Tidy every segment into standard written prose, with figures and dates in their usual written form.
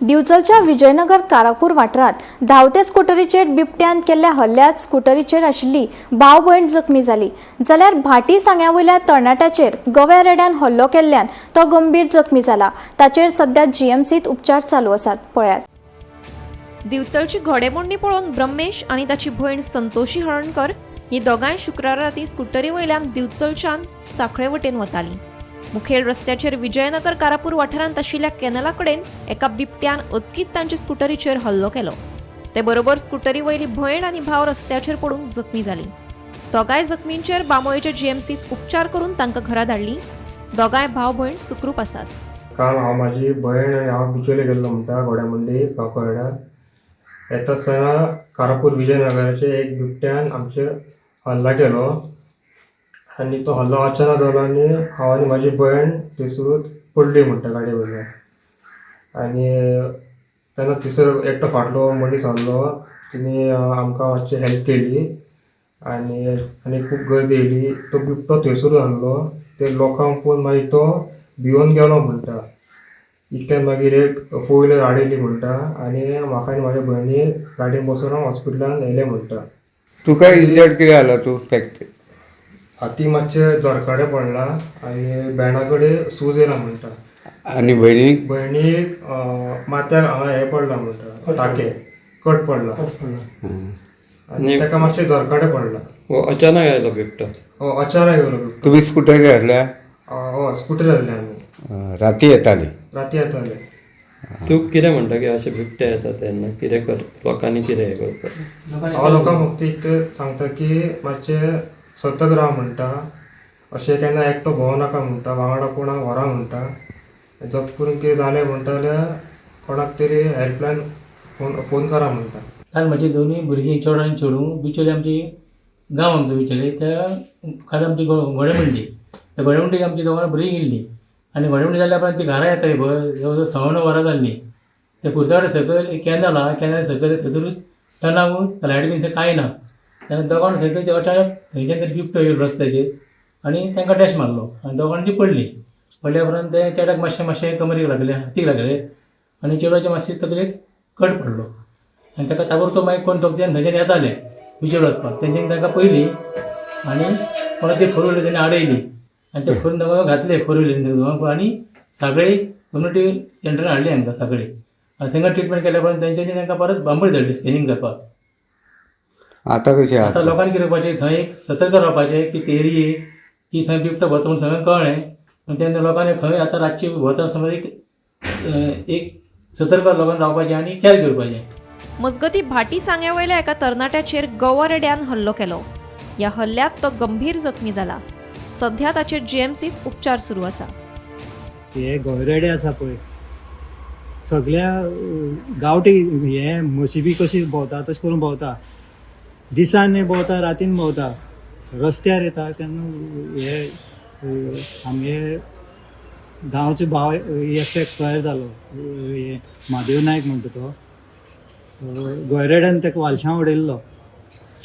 दिवचलच्या विजयनगर कारापूर वाठारांत धांवते स्कुटरीचेर बिबट्यान केल्ल्या हल्ल्यात स्कुटरीचेर आशिल्ली भाव भयण जखमी जाली. जाल्यार भाटी सांग्या वयल्या तरणाट्याचेर गव्या रेड्यान हल्लो केल्ल्यान तो गंभीर जखमी जाला. ताचेर सध्या जीएमसीत उपचार चालू आसात. पळयात. दिवचलची घोडेमोडणी पळोवन ब्रह्मेश आनी ताची भयण संतोषी हळणकर ही दोगांय शुक्रारा राती स्कुटरी वयल्यान दिवचलच्यान सांखळे वटेन वतालीं. मुखेल रस्त्याचेर विजयनगर कारापूर वाठारांत आशिल्ल्या कॅनला कडेन एका बिबट्यान अचकीत तांचे स्कुटरीचेर हल्लो केलो. ते बरोबर स्कुटरी वयली भयण आनी भाव रस्त्याचेर पडून जखमी जालीं. दोगांय जखमींचेर बांबोळेच्या जीएमसीत उपचार करून तांकां घरा धाडलीं. दोगांय भाव भयण सुखरूप आसात. काल हांव, म्हाजी भयण आनी हांव बिचोले गेल्लो म्हणटा घोड्यामुंडी गांवकरड्यार येता आसतना कारापूर विजयनगराचे एक बिबट्यान आमचेर हल्ला केलो आनी तो हल्लो अचानक जालो आनी हांव आनी म्हाजी भयण थंयसरूच पडली म्हणटा गाडये वयल्यान. आनी तेन्ना थंयसर एकटो फाटलो मनीस आहलो, तेणी आमकां मातशी हेल्प केली आनी आनी खूब गर्दी येयली. तो बिबटो थंयसरूच आहलो. ते लोकांक पळोवन मागीर तो भियोन गेलो म्हणटा. इतल्यान मागीर एक फोर व्हिलर आडयली म्हणटा आनी म्हाका आनी म्हाज्या भयणीक गाडयेन बसोवन हॉस्पिटलान व्हेलें म्हणटा. तुका इंजर्ड कितें जाला तूं फॅक्ट? हाती मातशे जरकाडे पडला आनी भेंडा कडेन सूज येयला म्हणटा. आनी भयणीक? भयणीक माथ्याक हांगा हें पडला म्हणटा, टाके कट पडला आनी ताका मातशें जरकाडे पडला. हो अचानक आयलो बिबटो? हो, अचानक येयलो बिबटो. तुमी स्कुटरी हाडल्या? हय, स्कुटर हाडली आमी. राती येताली? राती येताले. तूं कितें म्हणटा की अशे बिबटे येता तेन्ना कितें कर लोकांनी कितें हें करपाक? हांव लोकांक फक्त इतलें सांगता की मातशें सतर्क राव म्हणटा. अशें केन्ना एकटो भोंवो नाका म्हणटा, वांगडा कोणाक व्हरा म्हणटा. जप करून कितें जालें म्हणटा जाल्यार कोणाक तरी हेल्पलायन फोन करा म्हणटा. काल म्हजी दोनूय भुरगीं, चेडो आनी चेडूं, बिचोले आमची गांव आमचो बिचोले, त्या काल आमची घोडेमंडी, त्या घोडेमंडीक आमची दोगां भुरगीं गेल्लीं. आनी घोडेमंडी जाल्या उपरांत ती घरा येताली पळय, जवळ जवळ 9.15 वरां जाल्लीं. त्या कुरचावडे सकयल एक कॅनल आहा, कॅनल सकयल थंयसरूच टर्नाक लायट बी थंय कांय ना. तेन्ना दोगां थंयसर ते अचानक थंयच्यान तरी बिबटो येयलो रस्त्याचेर आनी तांकां डॅश मारलो आनी दोगांची पडलीं. पडल्या उपरांत ते चेड्याक मातशें मातशें कमरेक लागलें, हातीक लागलें आनी चेडवाचे मातशें तकलेक कट पडलो. आनी ताका ताबडतोब मागीर कोण दोग जाण थंयच्यान येताले बिचोले वचपाक, तेंच्यांनी तांकां पयली आनी कोणाची फोर व्हिलर तेणी आडयली आनी ते फोर दोगांक घातले फोर व्हिलरीन दोगांक आनी सगळे कम्युनिटी सेंटरान हाडली हांकां सगळे. आनी थंय ट्रिटमेंट केल्या उपरांत तेंच्यांनी तांकां परत बांबोळी धाडली स्कॅनिंग करपाक. आतां कशें आतां आहा? लोकांनी कितें करपाचें, थंय एक सतर्क रावपाचें की ते एरियेक की थंय बिबटो भोंवता म्हूण सगळ्यांक कळ्ळें आनी तेन्ना लोकांनी खंय आतां रातची भोंवता समज एक एक सतर्क लोकांनी रावपाचें आनी कॅर घेवपाचें. मजगतीं, भाटी सांग्या वयल्या एका तरणाट्याचेर गवा रेड्यान हल्लो केलो. ह्या हल्ल्यात तो गंभीर जखमी जाला. सध्या ताचेर जीएमसीत उपचार सुरू आसा. हे गोयरेडे आसा पळय, सगळ्या गांवठी हे म्हशी बी कशी भोंवता तशें करून भोंवता. दिसान भोंवता, रातीन भोंवता, रस्त्यार येता. तेन्ना हे आमगे गांवचे भाव एकटो एक्सपायर जालो, हे म्हादेव नायक म्हणटा तो, गोयरेड्यान ताका वालशां उडयल्लो.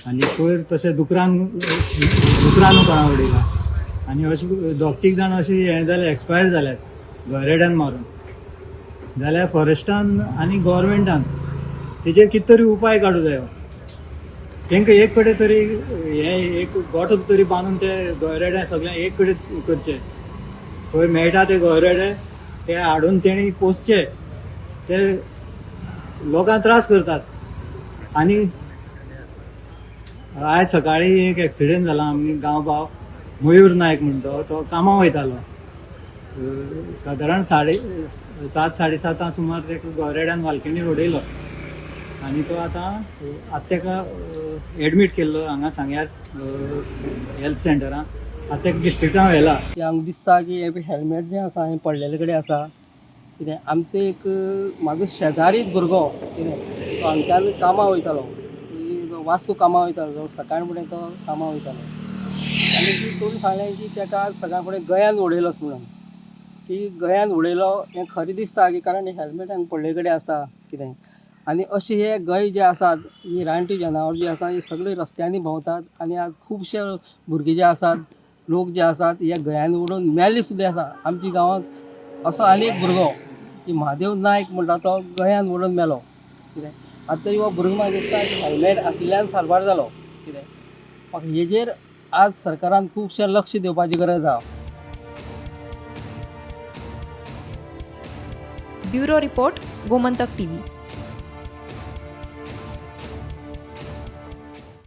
आनी पयर तशें दुकरान दुकरान कोणा उडयला. आनी अशें दोग तीग जाण अशें हें जालें, एक्सपायर जाल्यात गोयरेड्यान मारून. जाल्यार फॉरेस्टान आनी गोवोरमेंटान तेजेर कितें तरी उपाय काडूं जायो. तांकां एक कडेन तरी हें एक गोठो तरी बांदून ते गोयरेडे सगळें एक कडेन करचे. खंय मेळटा ते गोयरेडे ते हाडून तेणी पोसचे. ते लोकांक त्रास करतात. आनी आयज सकाळी एक एक्सिडेंट जाला. आमी गांव भाव मयूर नायक म्हणटा तो कामाक वयतालो. सादारण 7:30 7:30 सुमार ताका गोरेड्यान वालकिणीर उडयलो आनी तो आतां आतां ताका एडमीट केल्लो हांगा सांग्यार हेल्थ सेंटरान. आतां ताका डिस्ट्रिक्टान व्हेला. की आमकां दिसता की हें हेल्मेट जें आसा हें पडलेले कडेन आसा. कितें आमचो एक म्हाजो शेजारीच भुरगो कितें तो हांगच्यान कामाक वयतालो, वास्को कामाक वयतालो. सकाळ फुडें तो कामाक वयतालो आनी ती करून सांगलें की ताका सकाळ फुडें गयान उडयलोच म्हणून. की गयान उडयलो हें खरें दिसता की कारण हेल्मेट हांगा पडले कडेन आसा. कितें आनी अशे हे गय जे आसात, ही रानटी जनावर जी आसा, ही सगळीं रस्त्यांनी भोंवतात. आनी आज खुबशे भुरगे जे आसात, लोक जे आसात, हे गयांनी उडोवन मेल्ले सुद्दां आसा. आमच्या गांवांत असो आनी एक भुरगो की म्हादेव नायक म्हणटा तो गळ्यान मोडून मेलो कितें. आतां तरी हो भुरगो म्हाका दिसता हेल्मेट आसलेल्यान साल्वार जालो कितें. म्हाका हेजेर आज सरकारान खुबशें लक्ष दिवपाची गरज आहा. Bureau report, Gomantak TV.